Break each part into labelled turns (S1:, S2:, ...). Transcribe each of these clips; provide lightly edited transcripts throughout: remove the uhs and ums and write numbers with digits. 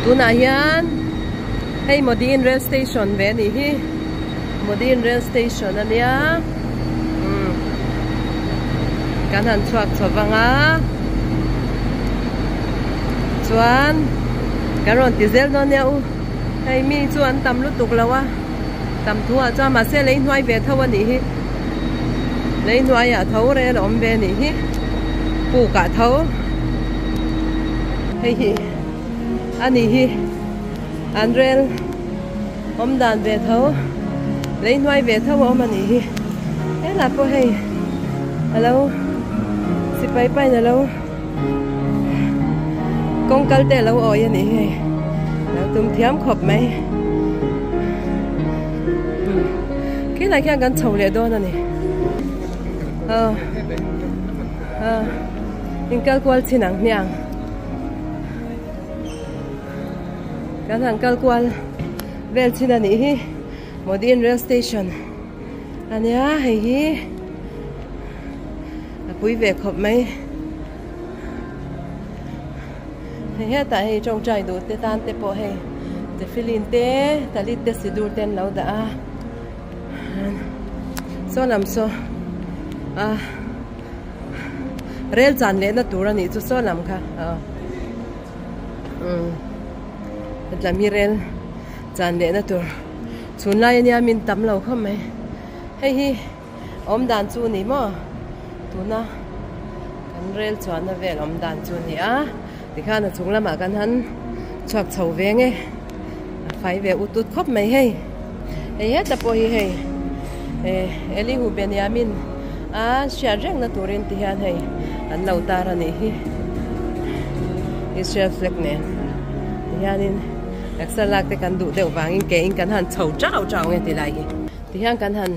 S1: Tunah hian hei Modiin rail station ve a nih hi Modiin rail station a nia umm kan han chhuak chho vang a chuan kan rawn ti zel dawn nia u hei mi chu an tam lutuk lo a tam thu ah chuan mahse lei hnuai ve tho a nih hi lei hnuaiah tho rel a awm ve a nih hi puk ah tho hei hi a ni hi an rel awm dan ve tho lei hnuai ve tho a awm a nih hi helai pawh hei alo sipai pain alo kawng kal te alo awi a nih hi hei lo tum thiam khawp mai khilai khian kan chho leh dawn a ni aw aw inkal kual chin ang hmiang kan han kal kual vel chin a nih hi Modiin rail station a nia hei hi. A pui ve khawp mai. Hei hetah hei tawngtai duh te tan te pawh hei tefilin te talit te sidur te an lo dah a saw lam saw a rel chan leh na tur a nih chu saw lam kha aw umm hetlam hi rel chan leh na tur chhun lai ania min tam lo khawp mai hei hi. Awm dan chu ni maw? Tuna kan rel chuanna vel awm dan chu a ni a, tikhan a chung lamah kan han chhuak chho ve nge, a fai ve ut ut khawp mai hei. Hei heta pawh hi hei eh Elihu Benyamin a hriat rengna turin ti hian hei an lo tar a nih hi Israel flag nen ti hianin exer lak te kan duh deuh vangin ke in kan han chho chau chau nge ti lai hi. Tihian kan han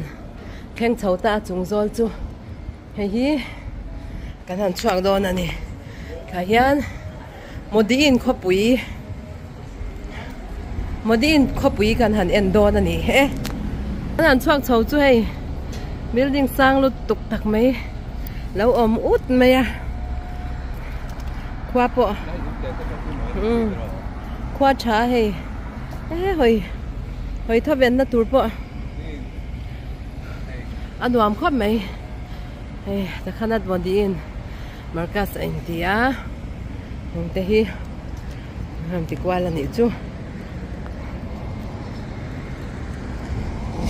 S1: thleng chho ta a chung zawl chu hei hi kan han chhuak dawn a ni tah hian Modiin khawpui Modiin khawpui kan han en dawn a ni e kan han chhuak chho chu hei building sang lutuk tak mai lo awm ut mai a khua pawh umm khua tha hei e hawi. Hawi thaw venna tur pawh a nuam khawp mai hei takhanat Modiin Markaz a inti a heng te hi rawn ti kual a nih chu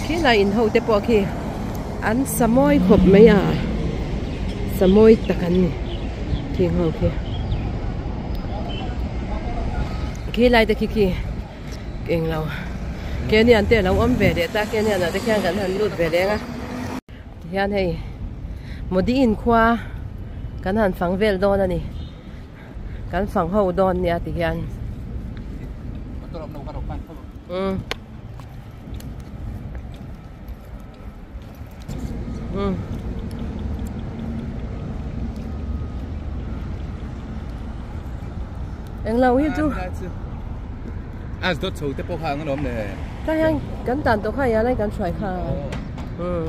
S1: khilai in ho te pawh khi an sa mawi khawp mai a sa mawi tak an ni khing ho khi khilai te khi khi. Englo Kenyan te alo awm ve leh ta Kenyan ah te khian kan han lut ve leng a tihian hei Modi in khua kan han fang vel dawn a ni kan fang ho dawn nia tihian umm umm englo hi chu
S2: as dot chho te pawh kha ang alawm le
S1: ta hian kan tan tawh kha hian kan hruai kha umm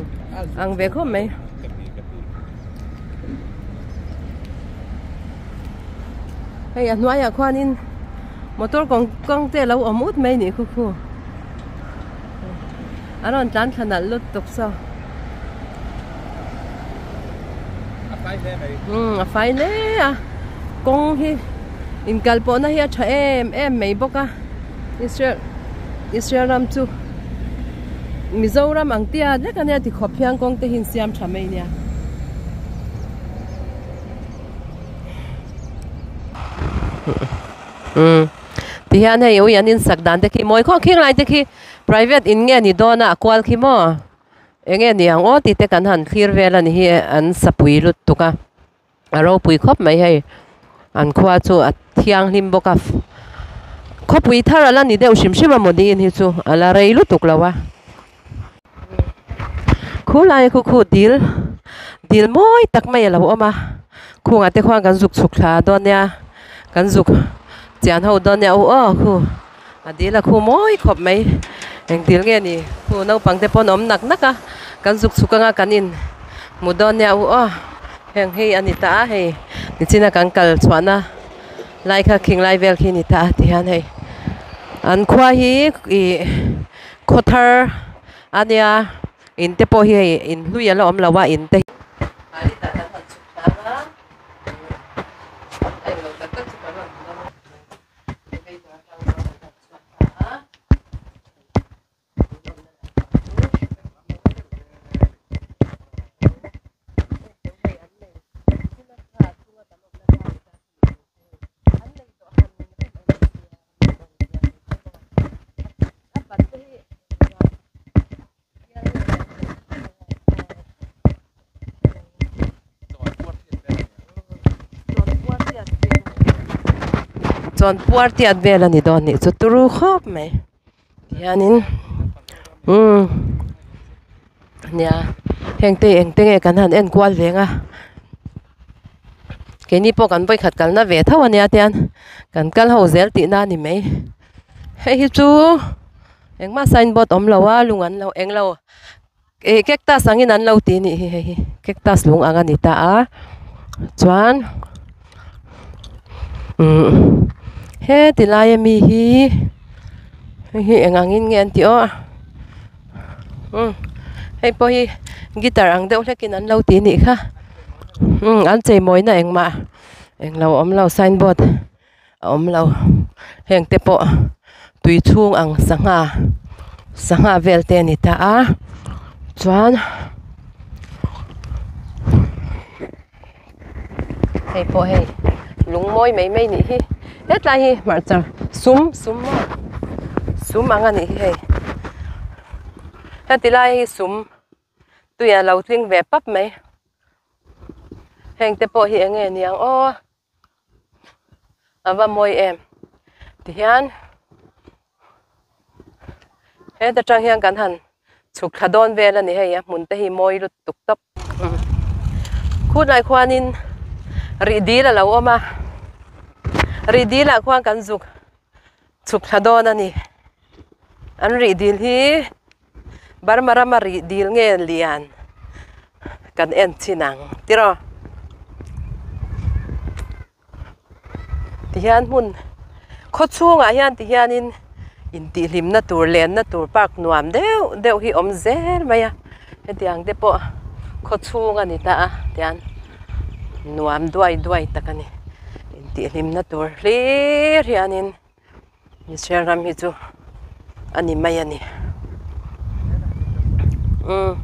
S1: ang ve khawp mai hei a hnuaiah khuanin motor kawng kawng te a lo awm ut mai nih khu khu. A rawn tlan thla nalh lut tuk saw.
S2: A fai hle mai.
S1: Umm a fai hle a. Kawng hi inkal pawhna hi a tha em em mai bawk a. Israel Israel ram chu Mizoram ang tia lek ania ti khawp hian kawng te hi in siam tha mai nia. Umm. Tihian hei ui an insak dan te khi mawi khawk khing lai te khi private in nge ni dawn a a kual khi maw eng nge ni ang aw tih te kan han thlir vel a ni hi an sapui lut tuk a a ropui khawp mai hei an khua chu a thianghlim bawk a khawpui thar a la ni deuh hrim hrim a mawni in hi chu a la rei lutuk lo a khulai khu khu dil dil mawi tak mai a lo awm a khungah te khuan kan zuk chhuk thla dawn nia kan zuk chian ho dawn nia u aw khu a dil a khu mawi khawp mai eng dil nge ni khu naupang te pawn a awm nak nak a kan zuk chhuk anga kan in hmu dawn nia u aw heng hi a ni ta a hei nichina kan kal chhuahna lai kha khing lai vel khi a ni ta a ti hian hei. An khua hi ih khaw thar a nia in te pawh hi hei in hlui a la awm lo a in te Chuan puar tiat vel a ni dawn nih chu turu khawp mai tihianin umm nia heng te eng te nge kan han en kual ve ang a keini pawh kan vawikhat kalna ve tho a nia tian kan kal ho zel tihna a ni mai hei hi chu engmah signboard awm lo a lung an lo eng lo ih cactus angin an lo ti anih hi hei hi cactus lung ang a ni ta a chuan umm heti lai ami hi hei hi eng angin nge an tih aw umm hei pawh hi guitar ang deuh hlekin an lo ti anih kha umm an chei mawina engmah englo a awm lo signboard a awm lo heng te pawh tui chhung ang sangha sangha vel te a ni ta a chuan hei pawh hei lung mawi mai mai nih hi hetlai hi hmarcha sum sum maw sum ang a nih hi hei heti lai hi sum tui a lo tling ve pap mai heng te pawh hi eng nge niang aw. A va mawi em tihian heta tang hian kan han chhuk thla dawn vel a ni hei a hmun te hi mawi lutuk tawp khunah khuanin rih dil a lo awm a rih dil ah khuan kan zuk chhuk thla dawn a ni an rih dil hi Burma rama rih dil nge lian kan en chin ang tiraw tihian hmun khaw chhungah hian tihianin intihhlimna tur lenna tur park nuam deuh deuh hi awm zel mai a hetiang te pawh khaw chhung a ni ta a tian nuam duai duai tak a ni intihhlimna tur hlir hianin. Israel ram hi chu a ni mai a ni umm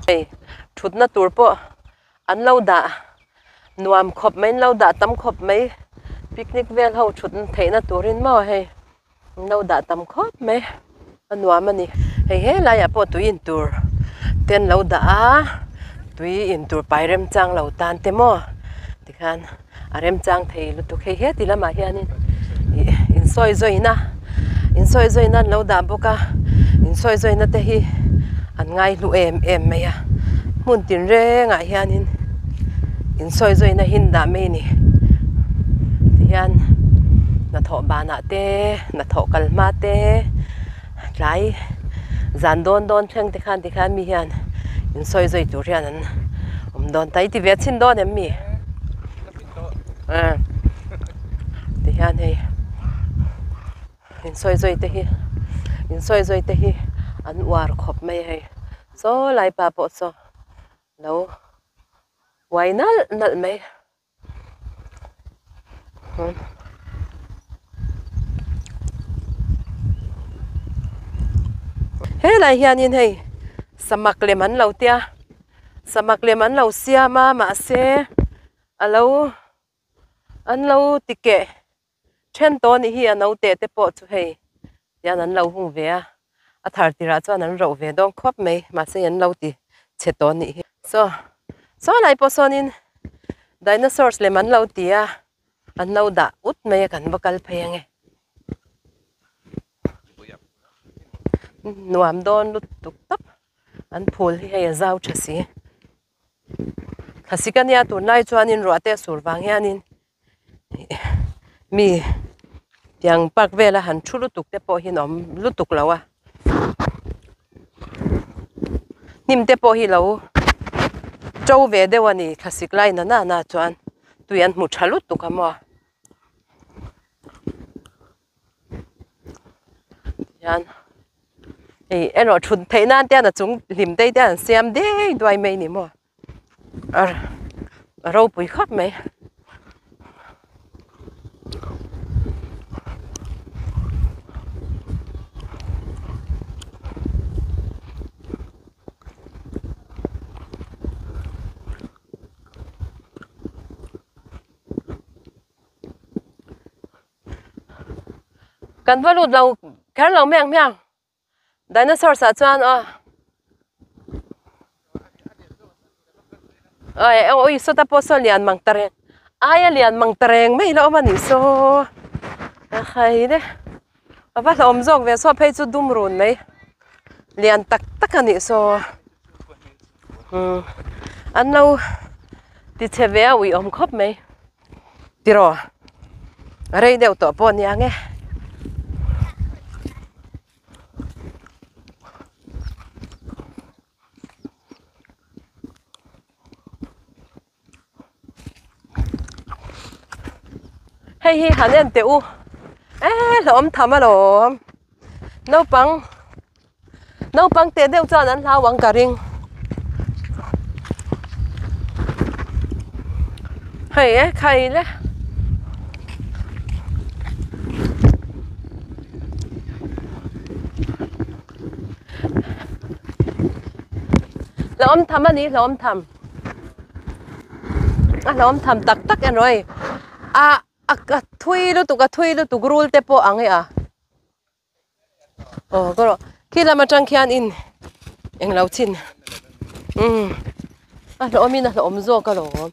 S1: hei thutna tur pawh an lo dah nuam khawp mai an lo dah tam khawp mai picnic vel ho thut theihna turin maw hei an lo dah tam khawp mai a nuam a ni hei helaiah pawh tui in tur te an lo dah a tui in tur pai remchang lo tan te maw tikhan a remchang thei lutuk hei heti lamah hianin ih insawi zawina insawi zawina an lo dah bawk a insawi zawina te hi an ngai hlu em em mai a hmun tinrengah hianin insawi zawina hi an dah mai a ni tihian hnathawh banah te hnathawh kal hma te tlai zan dawn dawn thleng te khan tikhan mi hian insawi zawi tur hian an awm dawn ta i ti ve chhin dawn em mi tihian hei insawi zawi te hi insawi zawi te hi an uar khawp mai a hei saw lai pa pawh saw lo uai nalh nalh mai. Helai hianin hei samak lem an lo tia samak lem an lo siam a mahse a lo an lo ti keh then tawh a nih hi a naute te pawh chu hei hian an lo hung ve a a thar tirah chuan an roh ve dawn khawp mai mahse an lo ti chhe tawh a nih hi saw saw lai pawh sawnin dinosaurs lem an lo ti a an lo dah ut mai a kan va kal phei ange nuam dawn lutuk tawp an phul hi hei a zau tha si thlasik ania tunlai chuanin ruah te a sur vang hianin. Mi tiang park vela han thu lutuk te pawh hi an awm lutuk lo a hnim te pawh hi lo to ve deuh a ni thlasik lai na na na chuan tui an hmu tha lutuk a maw. Hian hei erawh thut theih nan te hian a chung hlim te te an siam dei duai mai ni maw a ropui khawp mai. Kan va lut lo kher lo mai ang hmiang dinosaurs ah chuan aw ai awi sawta pawh saw lian mang ta reng aia lian mang ta reng mai ila awm a nih saw a hai le a va hlauhawm zawk ve saw phei chu dum run mai lian tak tak a nih saw umm an lo ti chhe ve a uiawm khawp mai. Tiraw rei deuh tawh pawh a ni ang e. Hei hi han en teh u e hlauhawm tham alawm naupang naupang teh deuh chuan an hlau ang ka ring hei e khai le. Hlauhawm tham a ni hlauhawm tham a hlauhawm tham tak tak erawh hei a a thui lutuk a thui lutuk rul te pawh ang e a aw ka rawh khi lam atang khian in englo chin umm a hlauhawm in a hlauhawm zawk alawm.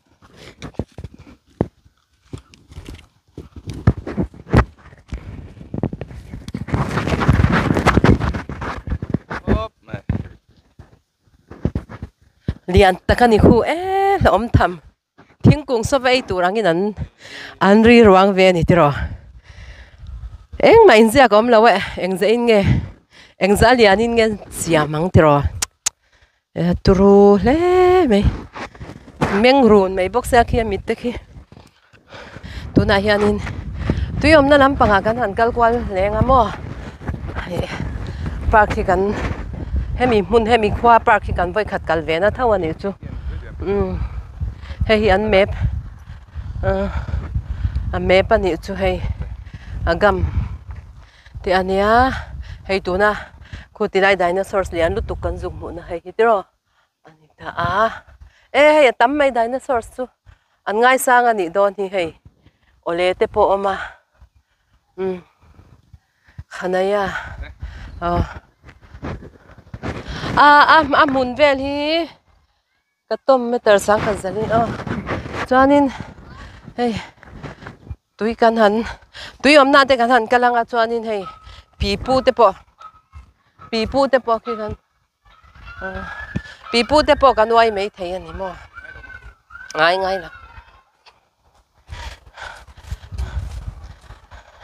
S1: Lian tak a ni khu e hlauhawm tham thingkung sawva ei tur angin an an ri ruang ve a ni tiraw engmah inziak a awm lo e engzah in nge engzah a lian in nge siam ang tiraw e turu hle mai meng run mai bawk sia khi a mit te khi tunah hianin tui awmna lampangah kan han kal kual hle ang a maw ih park hi kan hemi hmun hemi khua park hi kan vawikhat kal ve na tho a nih chu umm hei hi an map ah a map a nih chu hei a gam te a nia hei tuna khu ti lai dinosaurs lian lutuk kan zuk hmuhna hei hi tiraw. A ni ta a, e hei a tam mai dinosaurs chu an ngaisang a nih dawn hi hei awle te pawh a awm a umm khanai a aw a a a hmun vel hi ka tawm meter sangkhat zalin aw chuanin hei tui kan han tui awmna te kan han kal anga chuanin hei pipu te pawh pipu te pawh khi kan. Pipu te pawh kan uai mai thei a ni maw? Ngai ngai lo.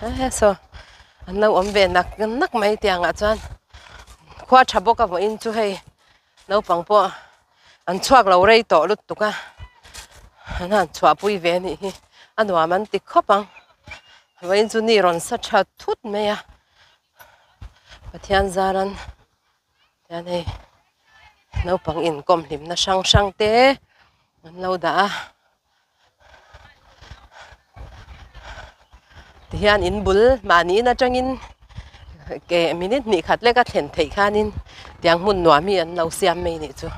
S1: He saw an lo awm ve nak nak mai tiangah chuan khua tha bawk a vawiin chu hei naupang pawh an chhuak lo rei tawh lutuk a an han chhuahpui ve a nih hi a nuam an ti khawp ang vawiin chu ni rawn sa tha thut mai a Pathian zaran. Tihian hei naupang inkawm hlimna hrang hrang te an lo dah a tihian in bul mahni in atangin ke minute hnih khat lek a thlen theih khanin tiang hmun nuam hi an lo siam mai nih chu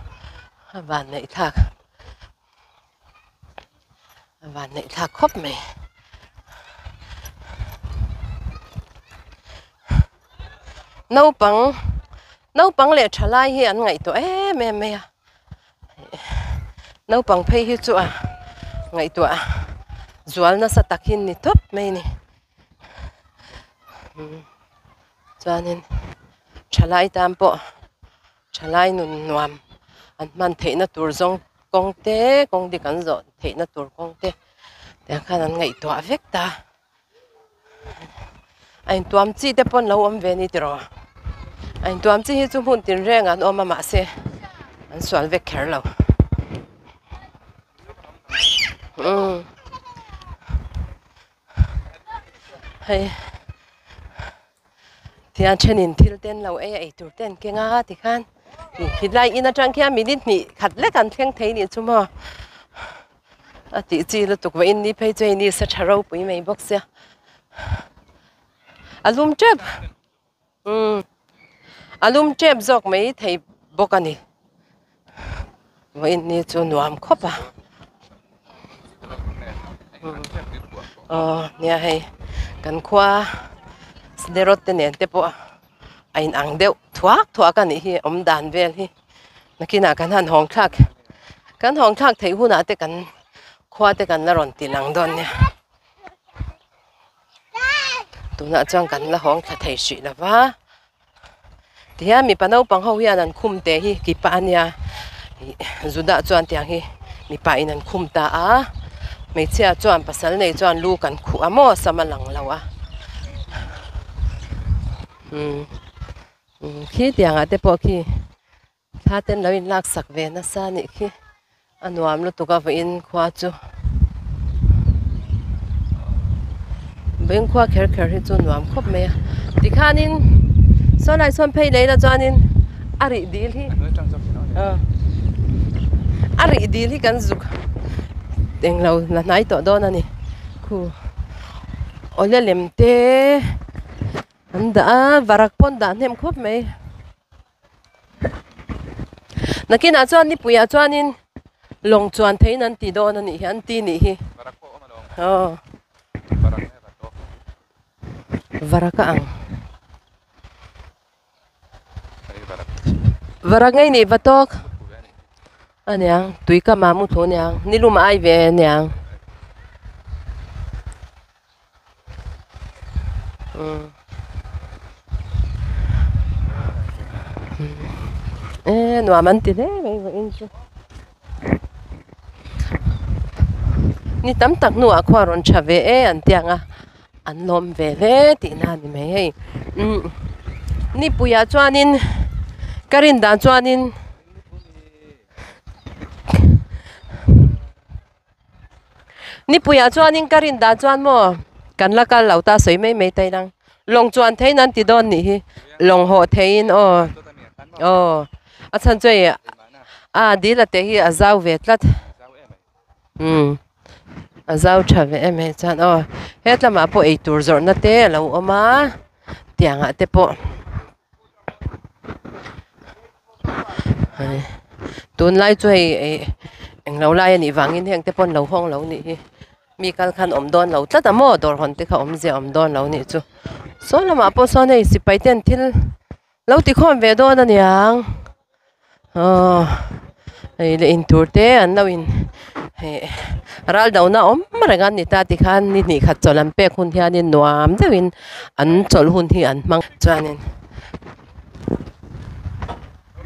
S1: a van neih thlak a van neih thlak khawp mai. Naupang naupang leh thalai hi an ngaihtuah em em mai a naupang phei hi chu a ngaihtuah zual nasa tak hi ni tawp mai a ni chuanin thalai tan pawh thalai nun nuam an hman theihna tur zawng kawng te kawng dik an zawh theihna tur kawng te tiang khan an ngaihtuah vek ta. A intuam chi te pawn lo awm ve a ni tiraw a intuam chi hi chu hmun tinreng an awm a mahse an sual vek kher lo umm hei. Tihian thenin thil te an lo ei a, eitur te an keng a tikhan khilai in atang khian minute hnih khat lek an thleng thei nih chu maw a tih chi lutuk vawiin ni phei chu hei ni sa tha ropui mai bawk sia a lum tep umm a lum tep zawk mai thei bawk a ni vawiin ni chu nuam khawp a aw nia hei kan khua Sderot te nen te pawh a inang deuh thuak thuak a nih hi awm dan vel hi nakinah kan han hawng thlak kan hawng thlak theih hunah te kan khua te kan la rawn ti lang dawn nia tunah chuan kan la hawng thla thei hrih lo va tihian mipa naupang ho hian an khum teh hi kipa a nia ih Juda chuan tiang hi mipa in an khum ta a hmeichhia chuan pasal nei chuan lu kan khuh a maw sam a lang lo a umm umm khi tiang ah te pawh khi thla te an lo in lak sak ve nasa a nih khi a nuam lutuk a vawiin khua chu vawiin khua kher kher hi chu nuam khawp mai a tikhanin saw lai sawn phei leh ila chuanin a rih dil hi a rih dil hi kan zuk englo la hnai tawh dawn a ni khu awle lem te an dah a varak pawh an dah hnem khawp mai. Nakinah chuan nipuiah chuanin lawng chuan theiin an ti dawn a nih hi an ti nih hi aw varak a ang varak ngei nih va tawk aniang tui kam ah mu thu aniang nilum a ai ve aniang. E nuam an ti hle mai vawiin chu ni tam tak hnuah khuan rawn tha ve e an ti ang a an lawm ve hle tihna a ni mai hei umm nipuiah chuanin ka rin dan chuanin. Nipuiah chuanin ka rin dan chuan maw kan la kal lo ta sawi mai mai ta ilang lawng chuan theiin an ti dawn nih hi lawng hawh theiin aw aw a chhan chu hei a dil a te hi a zau ve tlat umm a zau tha ve em em chuan aw hetlamah pawh eitur zawrhna te a lo awm a tiangah te pawh. Tunlai chu hei ih englo lai a nih vangin heng te pawh an lo hawng lo nih hi mi kal khan awm dawn lo tlat a maw dawr hawn te kha awmzia awm dawn lo nih chu saw lamah pawh sawn hei sipai ten thil lo ti khawm ve dawn a niang aw hei leh in tur te an lo in heh ral do na awm reng a ni ta tikhan ni hnih khat chawlh an pek hun hianin nuam deuhin an chawlh hun hi an hmang chuanin.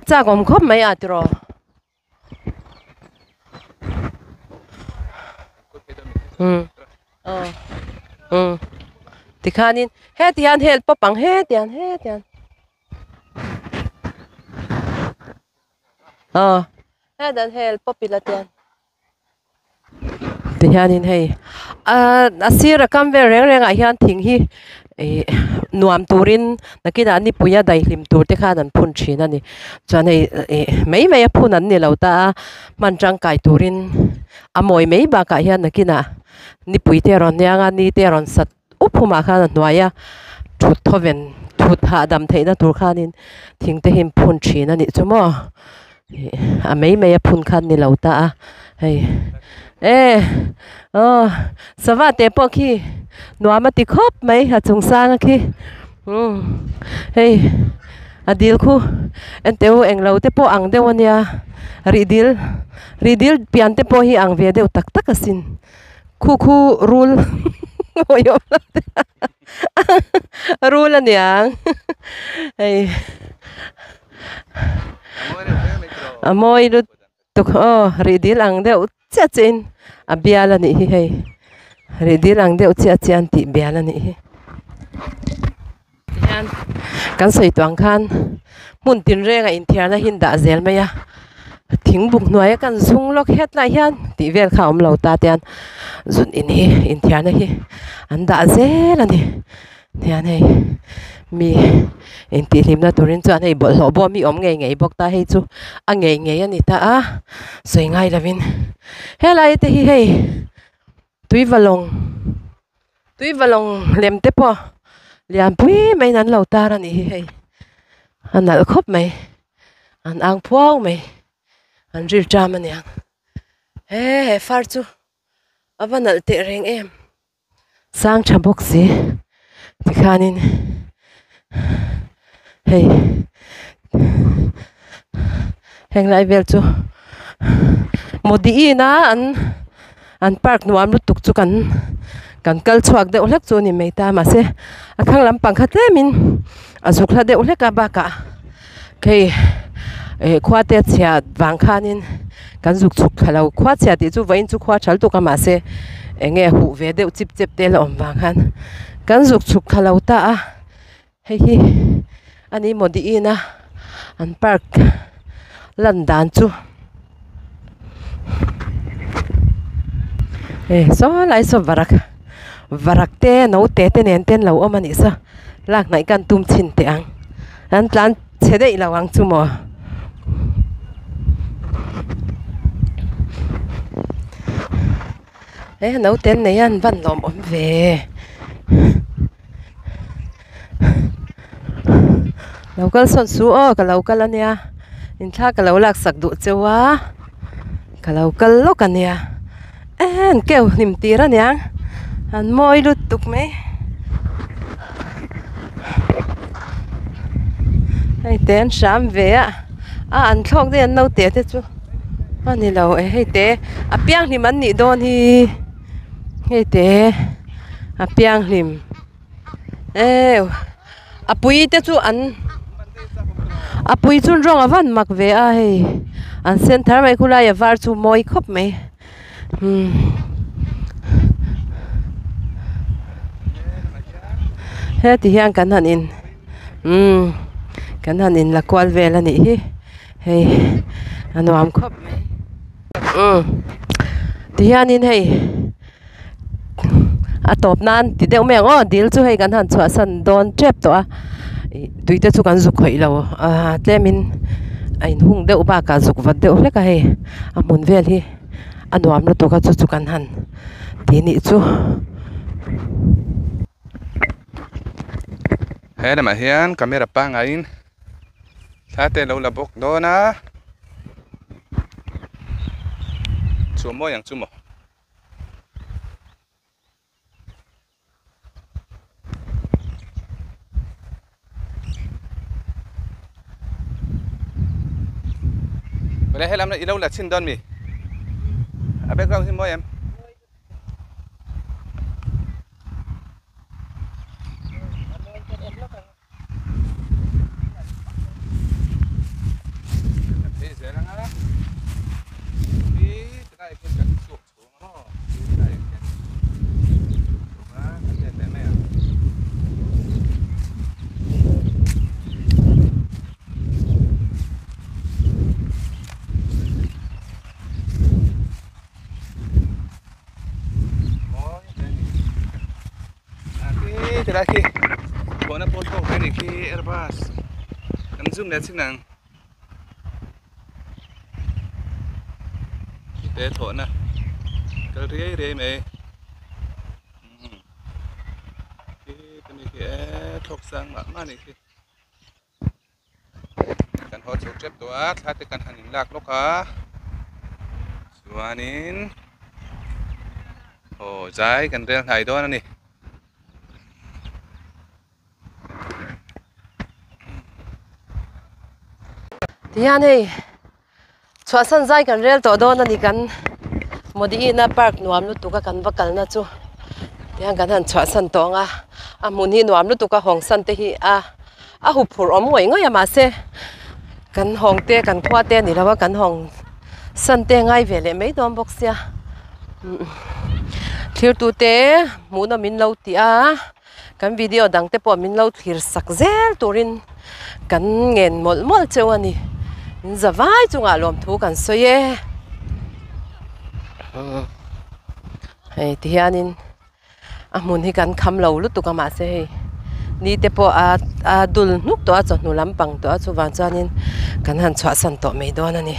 S1: Chak awm khawp mai a tiraw. Umm aw umm tikhanin heti hian hel pawp ang heti hian heti hian aw heti hian hel pawp ila tian. Tihianin hei ahh a sir a kam vel reng reng ah hian thing hi ih nuam turin nakinah nipui a daihlim tur te khan an phun thin a ni chuan hei ih mai mai a phun an ni lo ta a hman tangkai turin a mawi mai bakah hian nakinah nipui te a rawn niang a ni te a rawn sat up humah khan a hnuai a thut thawven thut hahdam theihna tur khanin thing te hi an phun thin a nih chu maw ih a mai mai a phun khan ni lo ta a hei e aw sava te pawh khi nuam a ti khawp mai a chung sang a khi umm hei a dil khu enteh u englo te pawh ang deuh a nia rih dil rih dil pian te pawh hi ang ve deuh tak tak asin. Khu khu rul rul a niang hei a mawi lutuk aw rih dil ang deuh chiah chiah in a bial a nih hi hei rih dil ang deuh chiah chiah an tih bial a nih hi tihian kan sawi tawh ang khan hmun tinrengah inthiarna hi an dah zel mai a thingbuk hnuaia kan zung lawk het lai hian tih vel kha a awm lo ta te hian zun in hi inthiarna hi an dah zel a ni tihian hei. Mi intihhlimna turin chuan hei bawlhhlawh bawm hi awm ngei ngei bawk ta hei chu a ngei ngei a ni ta a sawi ngai lovin helai te hi hei tuivalawng tuivalawng lem te pawh lian pui maiin an lo tar a nih hi hei a nalh khawp mai an ang phuau mai an rilṭam a niang he he far chu a va nalh teh reng em. Sang tha bawk si tikhanin hei heng lai vel chu modi ina an an park nuam lutuk chu kan kan kal chhuak deuh hlek chu a ni mai ta mahse a thlang lampang kha tlemin a zuk hla deuh hlek a bakah hei eh khua te a chhiat vang khanin kan zuk chhuk thla lo khua chhia tih chu vawiin chu khua tha lutuk a mahse eng nge huh ve deuh chip chep te la awm vang khan kan zuk chhuk thla lo ta a hei hi a ni maw diin a an park lan dan chu hei saw lai saw varak varak te naute te nen te an lo awm a nih saw lak hnaih kan tum chhin teh ang an tlan chhe daih lo ang chu maw he naute an nei a an van lawm awm ve lo kal sawn su aw ka lo kal ania inthla ka lo laksak duh cheu a ka lo kal lawk ania en keu hlim tir aniang an mawi lutuk mai hei te an hram ve a a an thlawk daih an naute te chu a ni lo e hei te a pianghlim an nih dawn hi hei te a pianghlim eu a pui te chu an a pui chu rawng a van mak ve a hei an sen thar mai khulai a var chu mawi khawp mai umm heti hian kan han in umm kan han in la kual vel a nih hi hei a nuam khawp mai umm ti hianin hei a tawp nan ti deuh mai ang aw dil chu hei kan han chhuahsan dawn tep tawh a ih tui te chu kan zuk khawih lo ah tlemin a inhung deuh bakah zuk vat deuh hlek a hei a hmun vel hi a nuam lutuk a chu chu kan han ti nih chu.
S2: He lamah hian camera pangaiin thla te a lo la bawk dawn a chhuah mawi ang chu maw. Vale helam i lo la chhin dawn mi a background hi mawi em. Tilai khi khuana pawl tawk mai ni khi airbus kan zoom leh chin ang te thlawhna kal riai riai mai khi te mi khi e thlawk sang mah mah ni khi kan haw chho tep tawh a thla te kan han in lak lawk a chuanin aw zai kan rel hnai dawn a ni.
S1: Tihian hei chhuahsan zai kan rel tawh dawn a ni kan Modiina park nuam lutuk a kan va kalna chu tihian kan han chhuahsan tawh ang a a hmun hi nuam lutuk a hawng san te hi a a huphurh awm ngawih ngawih a mahse kan hawng te kan khua te a ni lo a kan hawng san te a ngai ve leh mai dawn bawk sia thlir tute hmuhnawm min lo ti a. Kan video dang te pawh min lo thlir sak zel turin kan ngen mawlh mawlh cheu a ni. In za vai chungah lawmthu kan sawi e. Hei ti hianin a hmun hi kan kham lo lutuk a mahse hei Ni te pawh a a dul hnuk tawh a chawhnu lampang tawh a chuvang chuanin kan han chhuahsan tawh mai dawn a ni.